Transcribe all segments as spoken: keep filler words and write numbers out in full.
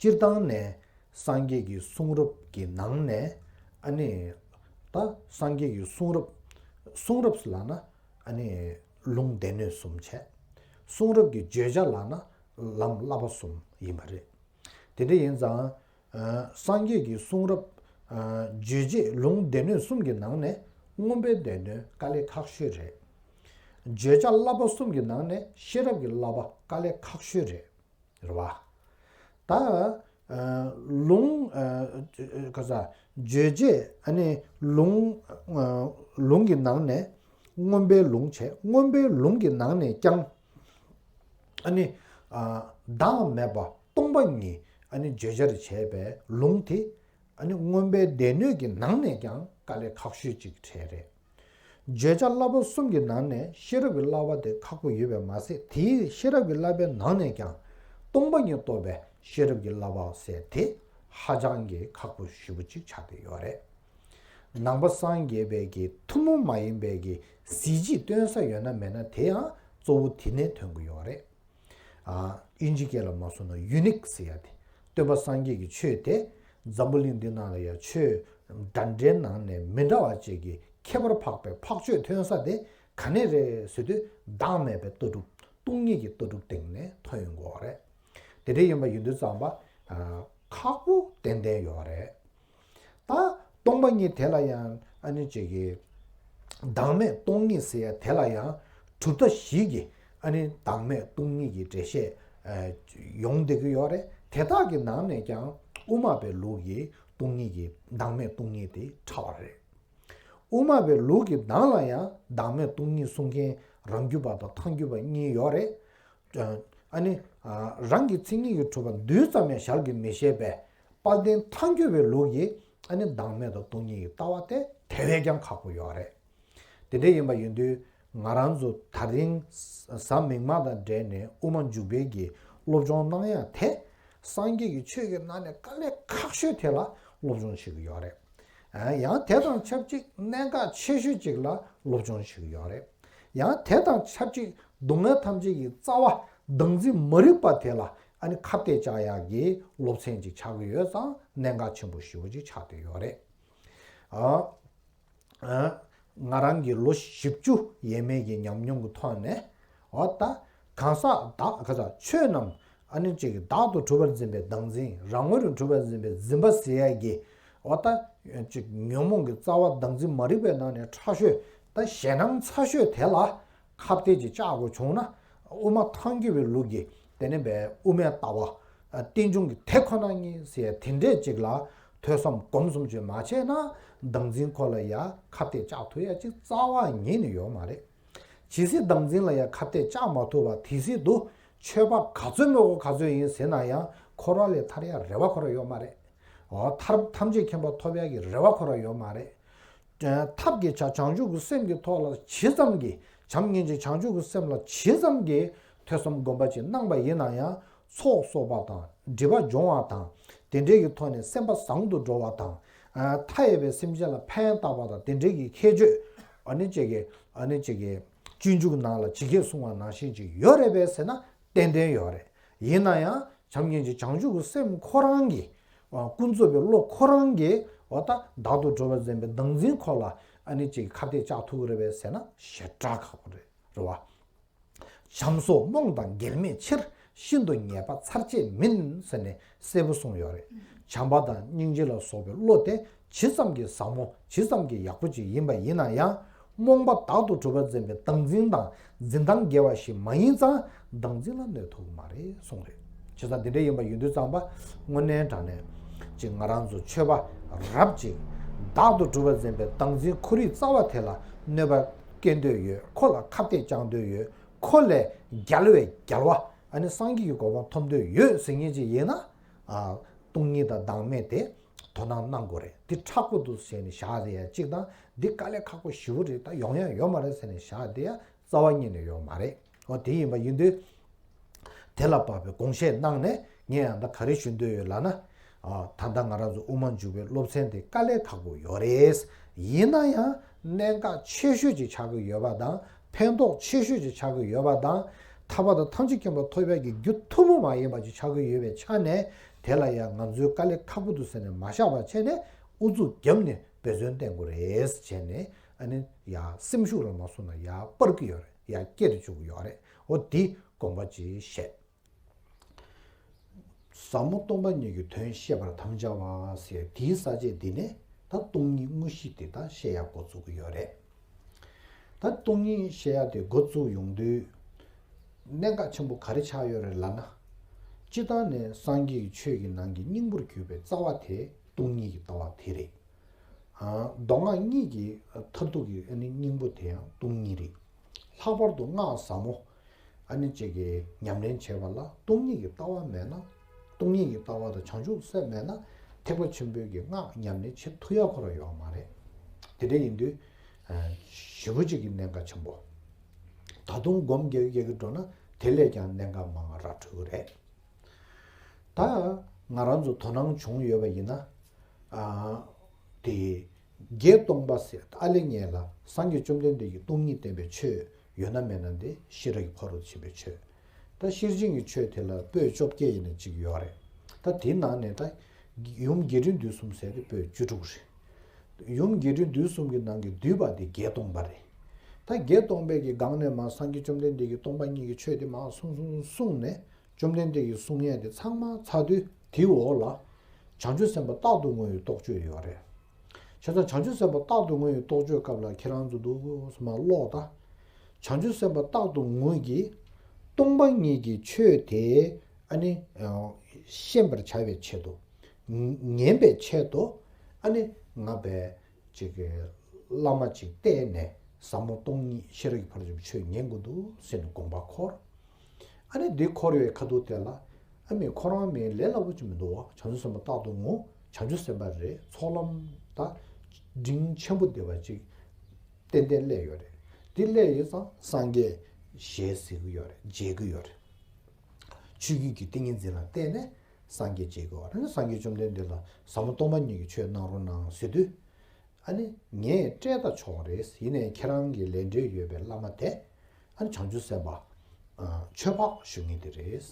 སྤྱིར་བཏང་ནས་སངས་རྒྱས་ཀྱི་གསུང་རབ་ཀྱི་ནང་ནས་ཨ་ནི་ད་སངས་རྒྱས་ཀྱི་གསུང་རབ་གསུང་རབ་ལབ་ན་ཨ་ནི་ལུང་སྡེ་སྣོད་གསུམ་བྱས། གསུང་རབ་ཀྱི་བརྗོད་བྱ་ལབ་ན་ལམ་བསླབ་པ་གསུམ་ཡིན་པ་རེད། དེ་འདྲ་ཡིན་ཙང་། ཨ། སངས་རྒྱས་ཀྱི་གསུང་རབ། ཨ། རྗོད་བྱེད་ལུང་སྡེ་སྣོད་གསུམ་གྱི་ནང་ནས་མངོན་པའི་སྡེ་སྣོད་དཀའ་ལས་ཁག་ཤོས་རེད། བརྗོད་བྱ་བསླབ་པ་གསུམ་གྱི་ནང་ནས་ཤེས་རབ་ཀྱི་བསླབ་པ་དཀའ་ལས་ཁག་ཤོས་རེད། རེད་བ། ད། ཨ། ལུང་། ཨ། ག་ས། རྗོད་བྱེད་ཨ་ནི་ལུང་། ཨ། ལུང་གི་ནང་ནས་མངོན་པའི་ལུང་བྱས། མངོན་པའི་ལུང་གི་ནང་ནས་ཀྱང་། ཨ་ནི། ཨ། བདག་མེད་པ་སྟོང་པ་ཉིད་ཨ་ནི་བརྗོད་བྱར་བྱས་པའི་ལུང་དེ། ཨ་ནི་མངོན་པའི་སྡེ་སྣོད་ཀྱི་ནང་ནས་ཀྱང་དཀའ་ལས་ཁག་ཤོས་ཅིག་གྲས་རེད། བརྗོད་བྱ་བསླབ་པ་གསུམ་གྱི་ནང་ནས་ཤེས་རབ་ཀྱི་བསླབ་པ་དེ་ཁག་པོ་ཡོད་པས་མ་ཟད། དེའི་ཤེས་རབ་ཀྱི་བསླབ་པའི་ནང་ནས་ཀྱང་སྟོང་པ་ཉིད་རྟོགས་པའི་ཤེས་རབ་ཀྱི་བསླབ་པ་ཟེར་དེ་ཧ་ཅང་གི་ཁག་པོ་ཞེ་པོ་ཅིག་ཆགས་བསྡད་ཡོད་རེད། ནང་པ་སངས་རྒྱས་པའི་གི་ཐུན་མོང་མ་ཡིན་པའི་གི་གཟི་བརྗིད་སྟོན་ས་ཡོད་ན་མེད་ན་དེ་ཡང་གཙོ་བོ་དེ་ནས་ཐོན་གྱི་ཡོད་རེད། ཨ། དབྱིན་ཇི་སྐད་ལ་མ་སོང་ན་ཡུ་ནིག་ཟེར་ཡ་དེ། སྟོན་པ་སངས་རྒྱས་ཀྱི་ཆོས་དེ་འཛམ་བུ་གླིང་འདི་ནང་ལ་ཡ་ཆོས་འདྲ་འདྲའི་ནང་ནས་མི་འདྲ་བ་ཅིག་གི་ཁྱད་པར་འཕགས་པའི་འཕགས་ཆོས་ཐོན་ས་དེ་ག་ནས་རེད་ཟེར་དུས། བདག་མེད་པའི་ལྟ་གྲུབ། སྟོང་ཉིད་ཀྱི་ལྟ་གྲུབ་སྟེང་ནས་ཐོན་ཡོང་གི་ཡོད་རེད། དེ་འདྲ་ཡིན་པ་ཡིན་དུས་ཙམ་པ། ཨ། ཁག་པོ་ཏན་ཏན་ཡོད་རེད། ད་སྟོང་པ་ཉིད་དེ་ལ་ཡང་ཨ་ནི་ཅིག་གི་བདག་མེད་སྟོང་ཉིད་ཟེར་ཡ་དེ་ལ་ཡང་གྲུབ་མཐའ་བཞི་གི་ཨ་ནི་བདག་མེད་སྟོང་ཉིད་ཀྱི་འགྲེལ་བཤད། ཨ། ཡོང་བསྡད་ཀྱི་ཡོད་རེད། དེ་དག་གི་ནང་ནས་ཀྱང་དབུ་མ་པའི་ལུགས་ཀྱི་སྟོང་ཉིད་ཀྱི་བདག་མེད་སྟོང་ཉིད་དེ་ཕྲ་བ་རེད། དབུ་མ་པའི་ལུགས་ཀྱི་ནང་ལ་ཡང་བདག་མེད་སྟོང་ཉིད་གསུང་མཁན་རང་རྒྱུད་པ་དང་ཐལ་འགྱུར་བ་གཉིས་ཡོད་རེད། ཨ་ནི། ཨ། རང་གི་མཚན་ཉིད་ཀྱིས་གྲུབ་པ་རྡུལ་ཙམ་ཡང་ཞལ་གྱིས་མི་བཞེས་པའི་དཔལ་ལྡན་ཐལ་འགྱུར་བའི་ལུགས་ཀྱི་ཨ་ནི་བདག་མེད་དང་སྟོང་ཉིད་ཀྱི་ལྟ་བ་དེ་དེ་བས་ཀྱང་ཁག་པོ་ཡོད་རེད། དེ་འདྲ་ཡིན་པ་ཡིན་དུས་ང་རང་ཚོ་ད་རིང་གཟའ་མིག་དམར་དང་འབྲེལ་ནས་དབུ་མ་འཇུག་པའི་གི་སློབ་སྦྱོང་གནང་ཡ་དེ། སངས་རྒྱས་ཀྱི་ཆོས་ཀྱི་ནང་ནས་དཀའ་ལས་ཁག་ཤོས་དེ་ལ་སློབ་སྦྱོང་བྱེད་ཀྱི་ཡོད་རེད། ཨ། ཡང་དེ་དང་ཆབས་ཅིག་གནད་འགག་ཆེ་ཤོས་ཅིག་ལ་སློབ་སྦྱོང་བྱེད་ཀྱི་ཡོད་རེད། ཡང་དེ་དང་ཆབས་ཅིག་སྡུག་བསྔལ་ཐམས་ཅད་ཀྱི་རྩ་བ་བདག་འཛིན་མ་རིག་པ་དེ་ལ་ཨ་ནི་ཁ་གཏད་བཅག་ཡག་གི་སློབ་ཚན་ཅིག་ཆགས་ཀྱི་ཡོད་ཙང་གནད་འགག་ཆེན་པོ་ཞེ་པོ་ཅིག་ཆགས་བསྡད་ཡོད་རེད། ཨ། ཨ། ང་རང་གི་ལོ་བཞི་བཅུ་ཡས་མས་ཀྱི་ཉམས་མྱོང་གི་ཐོག་ནས། འོ་ད། གང་ཟག་བདག་ག་ས་ཆོས་རྣམས་ཨ་ནི་ཅིག་བདག་ཏུ་གྲུབ་པར་འཛིན་པའི་བདག་འཛིན། རང་ངོ་རུ་གྲུབ་པར་འཛིན་པའི་འཛིན་པ་ཟེར་ཡ་གི། འོ་ད། ཅིག་ཉོན་མོངས་ཀྱི་རྩ་བ་བདག་འཛིན་མ་རིག་པའི་ནང་ནས་ཕྲ་ཤོས། ད་ཞེད་སྣང་ཚ་ཤོས་དེ་ལ་ཁ་གཏད་ཅིག་བཅག་དགོས་བྱུང་ན། དབུ་མ་ཐལ་འགྱུར་བའི་ལུགས་ཀྱི་དེ་ནས་པའི་དབུ་མའི་ལྟ་བ། རྟེན་འབྱུང་གི་དེ་ཁོ་ན་ཉིད་ཟེར་དེ་འདྲས་ཅིག་ལ་ཐོས་བསམ་སྒོམ་གསུམ་ཅིག་མ་བྱས་ན། བདག་འཛིན་ཁོ་ལ་ཡ་ཁ་གཏད་བཅག་ཐུབ་ཡ་ཅིག་རྩ་བ་ཉིད་ནས་ཡོད་མ་རེད། ཇི་སྲིད་བདག་འཛིན་ལ་ཡ་ཁ་གཏད་བཅག་མ་ཐུབ་པ་དེ་སྲིད་དུ་ཆོས་པ་ག་ཚོད་མོས་གུས་ག་ཚོད་ཡིན་ཟེར་ན་ཡང་འཁོར་བ་ལས་ཐར་ཡ་རེ་བ་ཁོ་ར་ཡོད་མ་རེད། འོ། ཐར་ཐམས་ཅད་མཁྱེན་པ་ཐོབ་ཡ་གི་རེ་བ་ཁོ་ར་ཡོད་མ་རེད། ཐབས་ཀྱི་ཆ་བྱང་ཆུབ་ཀྱི་སེམས་ཀྱི་ཐོག་ལ་ཇི་ཙམ་གྱི་བྱམས་སྙིང་རྗེ་བྱང་ཆུབ་ཀྱི་སེམས་ལ་ཇི་ཙམ་གྱི་ཐོས་བསམ་སྒོམ་པ་ཅིག་གནང་པ་ཡིན་ན་ཡང་ཚོགས་གསོག་པ་དང་སྒྲིབ་པ་སྦྱོང་བ་དང་། དེ་འདྲའི་གི་ཐོག་ནས་སེམས་པ་བཟང་དུ་འགྲོ་བ་དང་། མཐའ་ཡས་པའི་སེམས་ཅན་ལ་ཕན་བཏགས་པ་དང་དེ་འདྲའི་གི་ཁྱད་ཆོས་ཨ་ནི་ཅིག་གི་ཨ་ནི་ཅིག་གི་སྤྱོད་འཇུག་ནང་ལ་ཇི་སྐད་གསུངས་པ་ནང་བཞིན་ཅིག་ཡོད་རེད་པས་ཟེར་ན་ཏན་ཏན་ཡོད་རེད། ཡིན་ན་ཡང་བྱམས་སྙིང་རྗེ་བྱང་ཆུབ་ཀྱི་སེམས་ཁོ་རང་གི། ཨ། ཀུན་རྫོབ་པའི་བློ་ཁོ་རང་གི། འོ་ད་བདག་ཏུ་གྲུབ་པར་འཛིན་པའི་བདག་འཛིན་ཁོ་ལ་ཨ་ནི་ཅིག་ཁ་གཏད་བཅག་ཐུབ་ཀྱི་རེད་པས་ཟེར་ན་ཞེ་དྲག་ཁག་པོ་རེད། རེད་བ། བྱམས་སོགས་རྨོངས་དང་འགལ་མེད་ཕྱིར། ཤིན་ཏུ་ཉེས་པ་ཚར་བཅད་མིན་ཟེར་ནས་གསལ་པོ་གསུངས་ཡོད་རེད། བྱམས་པ་དང་སྙིང་རྗེ་ལ་སོགས་པའི་བློ་དེ་ཇི་ཙམ་གྱི་ཟབ་མོ་ཇི་ཙམ་གྱི་ཡག་པོ་ཅིག་ཡིན་པ་ཡིན་ན་ཡང་། རྨོངས་པ་བདག་ཏུ་གྲུབ་པར་འཛིན་པའི་བདག་འཛིན་དང་འཛིན་སྟངས་འགལ་བ་ཞིག་མ་ཡིན་ཙང་བདག་འཛིན་ལ་གནོད་ཐུབ་ཀྱི་མ་རེད་གསུངས་རེད། བྱས་ཙང་འདི་འདྲ་ཡིན་པ་ཡིན་དུས་ཙམ་པ་དངོས་གནས་དྲང་གནས་ཅིག་ང་རང་ཚོ་ཆོས་པ་རབ་ཅིག་བདག་ཏུ་གྲུབ་པར་འཛིན་པའི་བདག་འཛིན་ཁོ་རའི་རྩ་བ་དེ་ལ་གནོད་པ་བསྐྱལ་འདོད་ཡོད། ཁོ་ལ་ཁ་གཏད་བཅག་འདོད་ཡོད། ཁོ་ལས་རྒྱལ་བའི་རྒྱལ་བ་ཨ་ནི་སངས་རྒྱས་ཀྱི་གོ་འཕང་ཐོབ་འདོད་ཡོད་ཟེར་མཁན་ཅིག་ཡིན་ན། ཨ། སྟོང་ཉིད་དང་བདག་མེད་དེ་དོ་སྣང་གནང་དགོས་རེད། འདི་ཁག་པོ་འདུག་ཟེར་ནས་བཞག་བསྡད་ཡ་གཅིག་དང་། འདི་དཀའ་ལས་ཁག་པོ་ཞེ་པོ་རེད། ད་ཡོང་ཡ་ཡོད་མ་རེད་ཟེར་ནས་བཞག་བསྡད་ཡ་རྩ་བ་ཉིད་ནས་ཡོད་མ་རེད། འོ། དེ་ཡིན་པ་ཡིན་དུས། དེ་ལ་དཔག་པའི་དགོངས་བཞེད་གནང་ནས་ངས་ཡང་ད་ག་རེ་ཞུ་འདོད་ཡོད་ལབ་ན། ཨ། ད་ལྟ་ང་རང་ཚོ་དབུ་མ་འཇུག་པའི་སློབ་ཚན་དེ་དཀའ་ལས་ཁག་པོ་ཡོད་རེད། ཡིན་ན་ཡང་གནད་འགག་ཆེ་ཤོས་ཅིག་ཆགས་ཀྱི་ཡོད་པ་དང་། ཕན་ཐོགས་ཆེ་ཤོས་ཅིག་ཆགས་ཀྱི་ཡོད་པ་དང་ ཐར་པ་དང་ཐམས་ཅད་མཁྱེན་པ་ཐོབ་པའི་གི་རྒྱུ་ཐུན་མོང་མ་ཡིན་པ་ཅིག་ཆགས་ཀྱི་ཡོད་པའི་ཆ་ནས། དེ་ལ་ཡང་ང་ཚོའི་དཀའ་ལས་ཁག་པོ་འདུག་ཟེར་ནས་མ་བཞག་པ་བྱས་ནས་ཨུ་ཚུགས་བརྒྱབ་ནས་འབད་བརྩོན་བསྟེན་དགོས་རེད་བྱས་ནས། ཨ་ནི་ཡར་སེམས་ཤུགས་ལ་མ་སོང་ན་ཡར་སྤར་གྱི་ཡོད་རེད། ཡར་སྐྱེད་དུ་བཅུག་གི་ཡོད་རེད། འོ་དེ་དགོངས་པ་ཅིག་བཞེས། ཟབ་མོ་སྟོང་པ་ཉིད་ཀྱི་དོན་བཤད་པར་དམ་བཅའ་བ་ཟེར་དེའི་ས་བཅད་འདི་ནས་ད་སྟོང་ཉིད་དངོས་གཞི་དེ་ད་བཤད་ཡག་འགོ་བཙུགས་ཀྱི་ཡོད་རེད། ད་སྟོང་ཉིད་བཤད་ཡག་དེ་འགོ་བཙུགས་ཡོང་དུས། གནད་འགག་ཆེན་པོ་ག་རེ་ཆགས་ཡོད་རེད་ལབ་ན། སྤྱིར་བཏང་ནས་སངས་རྒྱས་ཀྱི་ཆོས་ཀྱི་ནང་གི་སྙིང་པོར་གྱུར་པའི་རྩ་བ་དེ་སྟོང་ཉིད་ཀྱི་ལྟ་བ་དེ་རེད། ཨ། མདོ་སྔགས་གཉིས་ཀྱི་མཐར་ཐུག་གི་ཨ་ནི་སྙིང་པོ་དེ་ཡང་སྟོང་ཉིད་རེད། ལྷག་པར་དུ་སྔགས་ཟབ་མོ་ཨ་ནི་གཅིག་གི་ཉམས་ལེན་བྱེད་པ་ལ་སྟོང་ཉིད་ཀྱི་ལྟ་བ་མེད་ན། སྟོང་ཉིད་ཀྱི་ལྟ་བ་དང་བྱང་ཆུབ་སེམས་མེད་ན། ཐེག་པ་ཆེན་པོའི་གི་སྔགས་ཉམས་ལེན་བྱེད་ཐུབ་ཡག་ཁོ་རང་ཡོད་མ་རེད། དེ་འདྲ་ཡིན་དུས། ཨ། ཞེ་པོ་ཅིག་གི་གནད་འགག་ཆེན་པོ། ད་དུང་སྒོམ་རྒྱག་རྒྱག་གི་འགྲོ་ན་དེ་ལས་ཀྱང་གནད་འགག་མང་བ་ར་འཕྲོད་ཀྱི་རེད། ད་ང་རང་ཚོ་དོ་སྣང་བྱུང་ཡོད་པ་ཡིན་ན། ཨ། དེ་བརྒྱད་སྟོང་པ་ཟེར་ཨ་ལེ་ཉེ་ལ་སངས་རྒྱས་བཅོམ་ལྡན་འདས་ཀྱིས་སྟོང་ཉིད་བསྟན་པའི་ཆོས་ཡོད་ན་མེད་ན་དེ་ཤེས་རབ་ཀྱི་ཕ་རོལ་ཏུ་ཕྱིན་པའི་ཆོས། ད་ཤེར་ཕྱིན་གྱི་ཆོས་དེ་ལ་པོད་བཅོ་བརྒྱད་ཡིན་ན་གཅིག་ཡོད་རེད། ད་དེའི་ནང་ནས་ད་ཡུམ་རྒྱས་འབྲིང་བསྡུས་གསུམ་ཟེར་དེ་པོད་བཅུ་དྲུག་རེད། ཡུམ་རྒྱས་འབྲིང་བསྡུས་གསུམ་གྱི་ནང་གི་བསྡུས་པ་དེ་བརྒྱད་སྟོང་པ་རེད། ད་བརྒྱད་སྟོང་པའི་གི་སྒང་ནས་མར་སངས་རྒྱས་བཅོམ་ལྡན་འདས་ཀྱིས་སྟོང་པ་ཉིད་ཀྱི་ཆོས་དེ་མར་གསུངས་གསུངས་གསུངས་ནས། བཅོམ་ལྡན་འདས་ཀྱིས་གསུང་ཡས་དེ་ཚང་མ་ཚར་དུས་དེའི་འོག་ལ། བྱང་ཆུབ་སེམས་དཔའ་རྟག་ཏུ་ངུ་བའི་རྟོགས་བརྗོད་ཡོད་རེད། བྱས་ཙང་བྱང་ཆུབ་སེམས་དཔའ་རྟག་ཏུ་ངུ་བའི་རྟོགས་བརྗོད་སྐབས་ལ་ཁྱེད་རང་ཚོ་འདུག་སེ་མར་ཀློག་ད། བྱང་ཆུབ་སེམས་དཔའ་རྟག་ཏུ་ངུ་གིས་སྟོང་པ་ཉིད་ཀྱི་ཆོས་དེ་ཨ་ནི་ཤེས་པར་བྱ་བའི་ཆེད་དུ། ཉན་པའི་ཆེད་དུ། ཨ་ནི་ང་བས་ཅིག་གི་བླ་མ་ཅིག་བསྟེན་ནས་ཟབ་མོ་སྟོང་ཉིད་ཤེས་རབ་ཀྱི་ཕ་རོལ་ཏུ་ཕྱིན་པའི་ཆོས་ཉན་དགོས་འདུག་ཟེར་ནས་དགོངས་པ་འཁོར། ཨ་ནི་འདི་འཁོར་བའི་ཁ་ཐུག་དེ་ལ་ཨ་མི་ཁོ་རང་མི་ལས་སླ་པོ་ཅིག་མི་འདུག་བ། བྱང་ཆུབ་སེམས་དཔའ་རྟག་ཏུ་ངུ། བྱང་ཆུབ་སེམས་དཔའ་རེད། ཚོགས་ལམ་ད་འབྲིང་ཆེན་པོ་བདེ་བ་ཅིག་ཏན་ཏན་སླེབས་ཡོད་རེད། འདི་སླེབས་ཡོད་ཙང་སངས་རྒྱས་ཞལ་གཟིགས་ཀྱི་ཡོད་རེད། མཇལ་གྱི་ཡོད་རེད། ཆོས་བརྒྱུད་ཀྱི་ཏིང་ངེ་འཛིན་ལ་བརྟེན་ནས་སངས་རྒྱས་མཇལ་གྱི་ཡོད་རེད། སངས་རྒྱས་བཅོམ་ལྡན་འདས་ལ་ཟབ་མོ་སྟོང་པ་ཉིད་ཀྱི་ཆོས་གནང་རོགས་གནང་ཟེར་དུས། ཨ་ནི་ངས་སྤྲད་ད་ཆོག་རེད། ཡིན་ནའི་ཁྱེད་རང་གི་ལས་འབྲེལ་ཡོད་པའི་བླ་མ་དེ་ཨ་ནི་བྱང་ཆུབ་སེམས་དཔའ་ཨ་ཆོས་འཕགས་ཞུ་མཁན་དེ་རེད།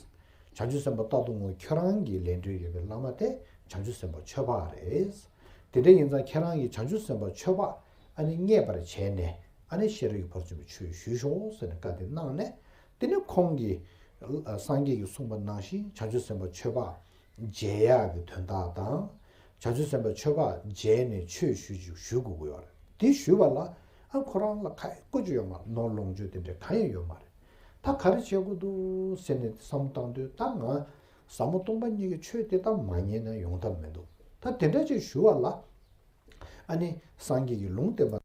བྱང་ཆུབ་སེམས་དཔའ་རྟག་ཏུ་ངུ་ཁྱོད་རང་གི་ལས་འབྲེལ་ཡོད་པའི་བླ་མ་དེ་བྱང་ཆུབ་སེམས་དཔའ་ཆོས་འཕགས་རེད། དེ་འདྲ་ཡིན་ཙང་ཁྱེད་རང་གིས་བྱང་ཆུབ་སེམས་དཔའ་ཆོས་འཕགས་ཨ་ནི་མཉེས་པར་བྱས་ནས་ཨ་ནི་ཤེས་རབ་ཀྱི་ཕ་རོལ་ཏུ་ཕྱིན་པའི་ཆོས་ཞུས་ཤོག་ཟེར་ནས་བཀའ་དེ་གནང་ནས། དེ་ནས་ཁོང་གིས་ཨ་སངས་རྒྱས་ཀྱིས་གསུངས་པ་ནང་བཞིན་བྱང་ཆུབ་སེམས་དཔའ་ཆོས་འཕགས་མཇལ་ཡག་གི་དོན་དག་དང་། བྱང་ཆུབ་སེམས་དཔའ་ཆོས་འཕགས་མཇལ་ནས་ཆོས་ཞུ་ཞུ་དགོས་ཀྱི་ཡོད་རེད། དེ་ཞུས་པ་ལ་ཨ་ཁོ་རང་ལ་ཁ་ཡ་བཀོད་ཀྱི་ཡོད་མ་རེད། ནོར་ལོངས་སྤྱོད་དེ་འདྲ་གང་ཡང་ཡོད་མ་རེད། ད་ག་རེ་བྱེད་དགོས་འདུག་ཟེར་ནས་བསམ་བཏང་དུས་ད་ང་ཟབ་མོ་སྟོང་པ་ཉིད་ཀྱི་ཆོས་དེ་ད་མ་ཉན་ན་ཡོང་ཐབས་མི་འདུག་ད་དེ་འདྲ་ཅིག་ཞུ་བ་ལ་ཨ་ནི་སངས་རྒྱས་ཀྱི་ལུང་བསྟན་པ།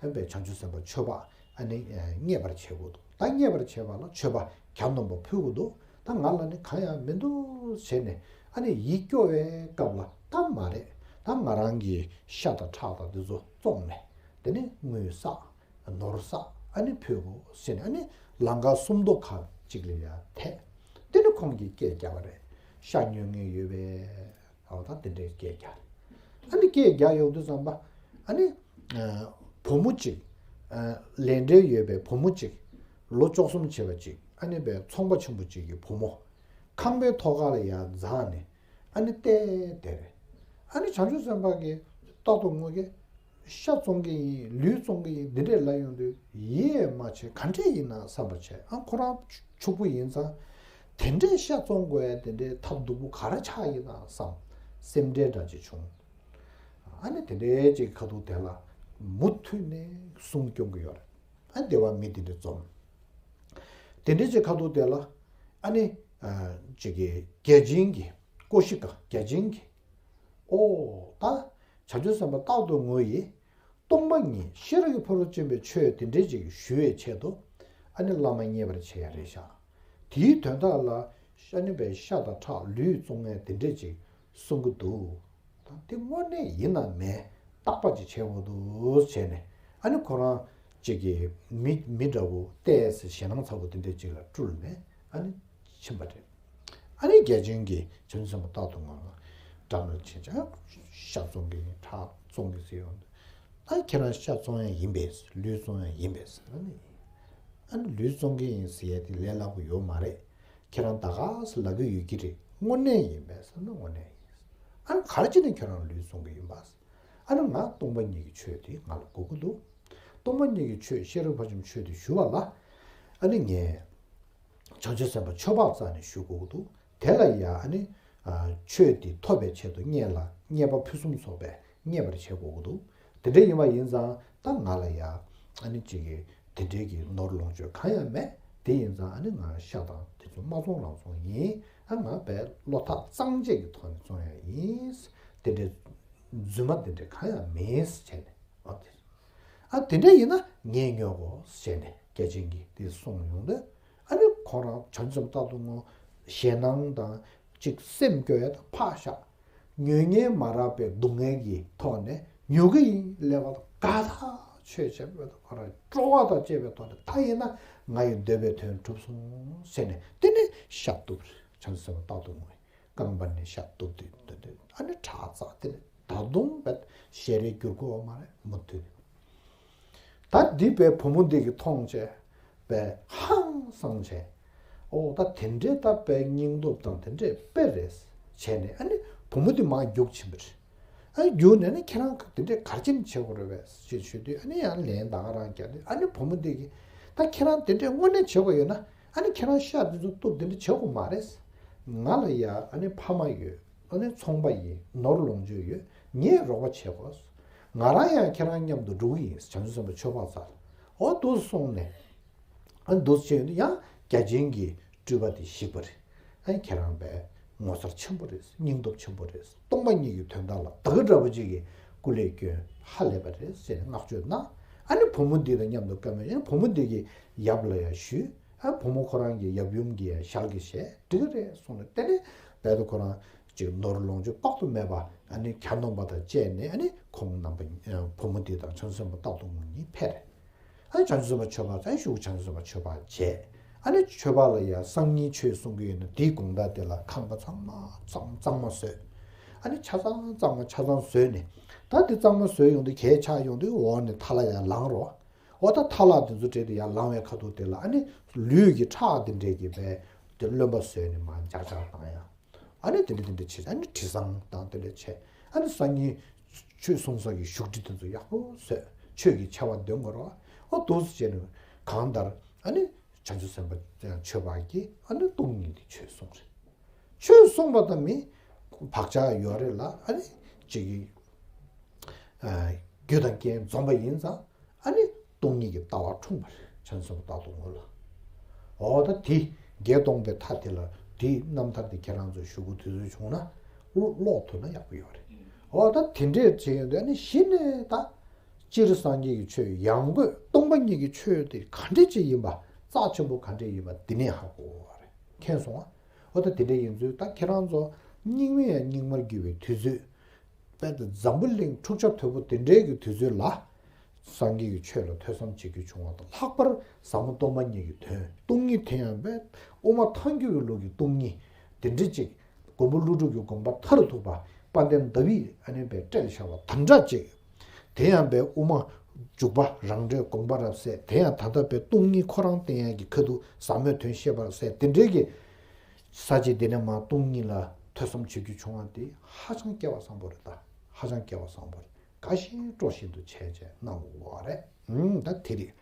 ཨ་ནི་བྱང་ཆུབ་སེམས་དཔའ་ཆོས་འཕགས་ཨ་ནི་མཉེས་པར་བྱེད་དགོས་འདུག་ད་མཉེས་པར་བྱེད་པ་ལ་མཆོད་པ་གྱ་ནོམ་པ་ཕུལ་དགོས་འདུག་ད་ང་ལ་ནི་གང་ཡང་མི་འདུག་བྱས་ནས་ཨ་ནི་ཡིད་སྐྱོ་བའི་སྐབས་ལ་ད་མ་རེད། ད་ང་རང་གི་ཤ་དང་ཁྲག་དང་འདི་ཚོ་བཙོངས་ནས་དེ་ནི་དངུལ་བསགས། ནོར་བསགས་ཨ་ནི་ཕུལ་དགོས་ཟེར་ནས་ཨ་ནི་ལང་ཀ་སུམ་མདོ་ཁ་ཅིག་ལ་ཡར་ཐད། དེ་ནི་ཁོང་གིས་སྐད་རྒྱབ་པ་རེད། ཤ་ཉོ་མཁན་ཡོད་པས། འོ་ད་དེ་འདྲའི་སྐད་རྒྱག་རེད། ཨ་ནི་སྐད་རྒྱག་ཡོང་དུས་ཙམ་པ། ཨ་ནི་ཨ་བུ་མོ་གཅིག་ཨ་ལས་འབྲེལ་ཡོད་པའི་བུ་མོ་གཅིག་ལོ་བཅུ་གསུམ་བྱས་པ་གཅིག་ཨ་ནི་བའི་ཚོང་པ་ཆེན་པོ་གཅིག་གི་བུ་མོ། ཁང་པའི་ཐོག་ཁ་ལ་ཡར་འཛེགས་ནས་ཨ་ནི་བལྟས་བསྡད་རེད། ཨ་ནི་བྱང་ཆུབ་སེམས་དཔའ་གིས་རྟག་ཏུ་ངུ་གི་ཤ་བཙོང་གི་ཡིན། ལུས་བཙོང་གི་ཡིན། འདི་འདྲས་ལབ་ཡོང་དུས་ཡིད་མ་ཆེས། ག་འདྲས་ཡིན་ན་བསམ་པ་བྱས། ཨ་ཁོ་རང་ཕྱུག་པོ་ཡིན་ཙང་དེ་འདྲས་ཤ་བཙོང་དགོས་ཡ་དེ་འདྲས་ཐབས་སྡུག་པོ་ག་རེ་ཆགས་ཡིན་ན་བསམ། སེམས་ཁྲལ་འདྲ་ཅིག་བྱུང་། ཨ་ནི་དེ་འདྲས་ཅིག་ཁ་ཐུག་དེ་ལ་མུ་མཐུད་ནས་གསུང་སྐྱོང་གི་ཡོད་རེད། ཨ་སྡེ་བ་མི་དེ་འདྲས་འཛོམས། དེ་འདྲས་ཅིག་ཁ་ཐུག་དེ་ལ་ཨ་ནི་ཨ་ཅིག་གི་རྒྱལ་ཆེན་གྱི་ཀོ་ཤི་ཀ་རྒྱལ་ཆེན་གྱི་ཨོ་ད་བྱང་ཆུབ་སེམས་དཔའ་རྟག་ཏུ་ངུ་ཡིས། སྟོང་པ་ཉིད་ཤེས་རབ་ཀྱི་ཕ་རོལ་ཏུ་ཕྱིན་པའི་ཆོས་དེ་འདྲའི་ཅིག་ཞུ་བའི་ཆེད་དུ་ཨ་ནི་བླ་མ་མཉེས་པར་བྱེད་ཡ་རེད་ཤག་དེའི་དོན་དག་ལ་ཨ་ནི་བའི་ཤ་དང་ཁྲག་ལུས་བཙོང་ཡ་དེ་འདྲའི་ཅིག་གསུང་གི་འདུག་ད་དེ་དངོས་གནས་ཡིན་ན་མེད་བརྟག་པ་ཅིག་བྱེད་དགོས་འདུག་བྱས་ནས་ཨ་ནི་ཁོ་རང་ཅིག་གིས་མི་མི་འདྲ་བོ་བལྟས་ཟེར་ཞེད་སྣང་ཚ་བོ་དེ་འདྲའི་ཅིག་ལ་སྤྲུལ་ནས་ཨ་ནི་ཕྱིན་པ་རེད། ཨ་ནི་རྒྱལ་ཆེན་གྱིས་བྱང་ཆུབ་སེམས་དཔའ་རྟག་ཏུ་ངུ་ལ་འགྲམ་ལ་ཕྱིན་ཅིང་ཤ་བཙོང་གི་ཡིན། ཁྲག་བཙོང་གི་ཟེར་ཡོང་དུས། ཨ་ཁྱེད་རང་ཤ་བཙོང་ཡ་ཡིན་པས། ལུས་བཙོང་ཡ་ཡིན་པས། ཨ་ནི་ ཨ་ནི་ལུས་བཙོང་གི་ཡིན་ཟེར་ཡས་དེ་ལས་སླ་པོ་ཡོད་མ་རེད། ཁྱེད་རང་ད་ག་སེ་ལབ་ཀྱི་ཡོད་ཀྱི་རེད། དངོས་གནས་ཡིན་པས་ཟེར་ན་དངོས་གནས་ཡིན། ཨ་ནི་ག་རེ་བྱས་ནས་ཁྱེད་རང་ལུས་བཙོང་གི་ཡིན་པ། ཨ་ནི་ང་སྟོང་པ་ཉིད་ཀྱི་ཆོས་དེ་ང་ལ་དགོས་ཀྱི་འདུག། སྟོང་པ་ཉིད་ཀྱི་ཆོས་ཤེས་རབ་ཕ་ཆེན་ཆོས་དེ་ཞུ་བ་ལ། ཨ་ནི་ངས་བྱང་ཆུབ་སེམས་དཔའ་ཆོས་འཕགས་རྩ་ནས་ཞུ་དགོས་ཀྱི་འདུག། དེ་ལ་ཡ་ཨ་ནི་ཆོས་དེ་ཐོབ་པའི་ཆེད་དུ་མཉེས་ལ་མཉེས་པ་ཕུན་སུམ་ཚོགས་པས་མཉེས་པར་བྱེད་དགོས་ཀྱི་འདུག། དེ་འདྲ་ཡིན་པ་ཡིན་ཙང་ད་ང་ལ་ཡ་ཨ་ནི་གཅིག་གིས་དེ་འདྲའི་གི་ནོར་ལོངས་སྤྱོད་གང་ཡང་མེད། དེ་ཡིན་ཙང་ཨ་ནི་ང་ཤ་དང་དེ་ཚོ་མ་བཙོང་རང་བཙོང་ཡིན། ཨ་ང་བས་བློ་ཐག་གཙང་བཅད་ཀྱི་ཐོག་ནས་བཙོང་ཡ་ཡིན། དེ་འདྲའི་རྫུན་མ་དེ་འདྲ་གང་ཡང་མིན་ཟེར་བྱས་ནས། ཨ་དེ་ཨ་དེ་འདྲ་ཡིན་ན་ངས་ཉོ་དགོས་ཟེར་ནས་རྒྱལ་ཆེན་གྱིས་དེ་གསུངས་ཡོང་དུས། ཨ་ནི་ཁོ་རང་བྱང་ཆུབ་སེམས་དཔའ་རྟག་ཏུ་ངུ་ཞེད་སྣང་དང་གཅིག་སེམས་སྐྱོ་ཡ་དང་ཕག་ཤ་ཉོ་མཁན་མ་རག་པའི་སྡུག་བསྔལ་གྱི་ཐོག་ནས་ཉོ་གི་ཡིན་ལབ་པ་དང་དགའ་ཐག་ཆོད་བྱས་པ་དང་ཁོ་རང་སྤྲོ་བ་དང་བཅས་པའི་ཐོག་ནས་ད་ཡིན་ན་ང་ཡི་འདོད་པའི་དོན་གྲུབ་སོང་ཟེར་ནས་དེ་ནས་ཤ་གཏུབ། བྱང་ཆུབ་སེམས་དཔའ་རྟག་ཏུ་ངུ་རྐང་པ་ནས་ཤ་གཏུབ་དུས་དེ་དུས་ཨ་ནི་ཁྲག་འཛག་དེ་ནས་ད་དུང་བས་ཞལ་རས་བསྒྱུར་དགོས་པ་མ་རེད་མུ་མཐུད། ད་འདི་བས་བུ་མོ་འདི་གིས་མཐོང་བྱས་བས་ཧང་སངས་བྱས། ཨོ་ད་དེ་འདྲའི་ད་བས་སྙིང་སྟོབས་དང་དེ་འདྲས་དཔེ་རེད་བྱས་ནས་ཨ་ནི་བུ་མོ་འདི་མར་རྒྱུགས་ཕྱིན་པ་རེད། ཨ་ནི་རྒྱུགས་ནས་ནི་ཁྱེད་རང་གིས་དེ་འདྲས་ག་རེ་བྱས་ནས་བྱེད་དགོས་རེད་བས་ཞེས་ཞུས་དུས་ཨ་ནི་ཡང་ལན་ད་ག་རང་རྒྱག་དུས་ཨ་ནི་བུ་མོ་འདི་གིས་ད་ཁྱེད་རང་དེ་འདྲས་དངོས་གནས་བྱེད་དགོས་ཡོད་ན། ཨ་ནི་ཁྱེད་རང་ཤ་འདི་ཚོ་གཏུབ་དེ་འདྲ་བྱེད་དགོས་མ་རེད། ང་ལ་ཡ་ཨ་ནི་ཕ་མ་ཡོད། ཨ་ནི་ཚོང་པ་ཡིན། ནོར་ལོངས་སྤྱོད་ཡོད། ངས་རོགས་པ་བྱེད་དགོས། ང་རང་ཡང་ཁྱེད་རང་མཉམ་དུ་འགྲོ་གི་ཡིན། བྱང་ཆུབ་སེམས་དཔའ་ཆོས་འཕགས་རྩ་ལ། འོ་འདུག་སེ་གསུངས་ནས། ཨ་ནི་འདུག་སེ་བྱས་ཡོང་དུས་ཡང་རྒྱལ་ཆེན་གྱི་སྤྲུལ་པ་དེ་ཞིག་པ་རེད། ཨ་ནི་ཁྱེད་རང་བས་ངོ་མཚར་ཆེན་པོ་རེད། སྙིང་སྟོབས་ཆེན་པོ་རེད། སྟོང་པ་ཉིད་ཀྱི་དོན་དག་ལ་ད་ག་འདྲ་པོ་ཅིག་གི་སྐུ་ལས་བསྐྱོན་ཧ་ལས་པ་རེད་ཟེར་ནས་བསྔགས་བརྗོད་གནང་། ཨ་ནི་བུ་མོ་འདི་དང་མཉམ་དུ་བཀའ་མོལ་ཡང་བུ་མོ་འདི་གི་ཡབ་ལ་ཡང་ཞུས། ཨ་བུ་མོ་ཁོ་རང་གི་ཡབ་ཡུམ་གྱི་ཡང་ཞལ་གྱིས་བཞེས་འགྲིག་གི་རེད་གསུངས་ནས་དེ་ནས་བལ་དུ་ཁོ་རང་ཅིག་ནོར་ལོངས་སྤྱོད་དཔག་ཏུ་མེད་པ་ཨ་ནི་གྱ་ནོམ་པ་དང་བཅས་ནས་ཨ་ནི་ཁོང་རྣམ་པ་བུ་མོ་འདི་དང་བྱང་ཆུབ་སེམས་དཔའ་རྟག་ཏུ་ངུ་གཉིས་ཕེབས། ཨ་ནི་བྱང་ཆུབ་སེམས་དཔའ་ཆོས་འཕགས་ཚང་ཞུགས་བྱང་ཆུབ་སེམས་དཔའ་ཆོས་འཕགས་བྱས། ཨ་ནི་ཆོས་འཕགས་ལ་ཡང་སང་ཉིན་ཆོས་གསུང་གི་ཡོད་ན་དེའི་དགོང་དག་དེ་ལ་ཁང་པ་ཚང་མ་གཙང་གཙང་མ་བཟོས། ཨ་ནི་ཆ་ཚང་གཙང་མ་ཆ་ཚང་བཟོས་ནས་ད་དེ་གཙང་མ་བཟོས་ཡོང་དུས་གས་ཆགས་ཡོང་དུས་འོག་ནས་ཐལ་བ་ཡང་ལངས་རོགས། འོ་ད་ཐལ་བ་དེ་ཚོ་བྲེས་ཏེ་ཡར་ལངས་པའི་ཁ་ཐུག་དེ་ལ་ཨ་ནི་ལུས་ཀྱི་ཁྲག་དེ་འདྲས་ཀྱི་བས་དེ་རློན་པ་བཟོས་ནས་མར་འཇག་འཇག་བཏང་ཡ། ཨ་ནི་དེ་འདྲ་དེ་འདྲ་བྱས་ཨ་ནི་དྲི་བཟང་དང་དེ་འདྲ་བྱས་ཨ་ནི་སང་ཉིན་ཆོས་གསུང་ས་གི་བཞུགས་ཁྲི་དེ་ཚོ་ཡག་པོ་བཟོས། ཆོས་ཀྱི་ཆར་པ་འདོན་དགོས་རོགས། འོ་འདུག་སེ་བྱས་ནས་གང་ལྟར་ཨ་ནི་བྱང་ཆུབ་སེམས་དཔའ་ཆོས་འཕགས་ཀྱིས་ཨ་ནི་སྟོང་ཉིད་ཀྱི་ཆོས་གསུངས་རེད། ཆོས་གསུངས་པ་དང་མི་བག་ཆགས་ཡོད་རེད་ལ་ཨ་ནི་གཅིག་གིས་རྒྱུ་དང་རྐྱེན་འཛོམས་པ་ཡིན་ཙང་ཨ་ནི་སྟོང་ཉིད་ཀྱི་ལྟ་བ་འཁྲུངས་པ་རེད། བྱང་ཆུབ་རྟག་ཏུ་ངུ་ལ། འོ་ད་དེ་བརྒྱད་སྟོང་པའི་མཐའ་དེ་ལ་དེའི་རྣམ་ཐར་དེ་ཁྱེད་རང་ཚོ་ཞུ་གི་དུས་ཚོད་བྱུང་ན་ཀློག་ཐུབ་ན་ཡག་པོ་ཡོད་རེད། འོ་ད་དེ་འདྲས་བྱས་ཡོང་དུས་ཨ་ནི་གཞི་ནས་ད་སྤྱིར་སངས་རྒྱས་ཀྱི་ཆོས་ཡང་སྒོས་སྟོང་པ་ཉིད་ཀྱི་ཆོས་དེ་ག་འདྲས་ཅིག་ཡིན་པ་རྩ་ཆེན་པོ་ག་འདྲས་ཡིན་པ་འདི་ནས་ཧ་གོ་བ་རེད། མཁྱེན་སོང་ང་། འོ་ད་དེ་འདྲས་ཡིན་ཚུལ་ད་ཁྱེད་རང་ཚོ་སྙིགས་མ་ཡང་སྙིགས་མར་གྱུར་བའི་དུས་ཚོད། དཔེ་དེ་འཛམ་བུ་གླིང་འཁྲུག་ཆ་དོད་པོ་དེ་འདྲའི་གི་དུས་ཚོད་ལ། སངས་རྒྱས་ཀྱི་ཆོས་ལ་ཐོས་བསམ་བྱེད་རྒྱུ་བྱུང་བ་དང་ལྷག་པར་ཟབ་མོ་སྟོང་པ་ཉིད་ཀྱི་དོན་སྟོང་ཉིད་དེ་ཡང་དཔེ་དབུ་མ་ཐལ་འགྱུར་བའི་ལུགས་ཀྱི་སྟོང་ཉིད་དེ་འདྲ་ཅིག་མགོན་པོ་ཀླུ་སྒྲུབ་ཀྱི་དགོངས་པ་མཐར་ཐུག་པ་དཔལ་ལྡན་ཟླ་བས་ཨ་ནི་དཔེ་སྤྲད་བཞག་པ་དང་འདྲ་ཅིག་དེ་ཡང་དཔེ་དབུ་མ་འཇུག་པ་རང་གྲོལ་དགོངས་པ་རབ་གསལ་དེ་ཡང་ད་ལྟ་དཔེ་སྟོང་ཉིད་ཁོ་རང་བསྟན་ཡག་གི་ཁ་ཐུག་ཟབ་མོའི་དོན་བཤད་པ་རབ་གསལ་དེ་འདྲའི་གི་ས་བཅད་དེ་ནས་མར་སྟོང་ཉིད་ལ་ཐོས་བསམ་བྱེད་རྒྱུ་བྱུང་བ་དེ་ཧ་ཅང་སྐལ་བ་བཟང་པོ་རེད་ད། ཧ་ཅང་སྐལ་བ་བཟང་པོ་རེད། དགའ་བཞིན་སྤྲོ་བཞིན་དུ་བྱས་བྱས་གནང་དགོས་པ་རེད། ཨུམ་ད་དེ་རེད།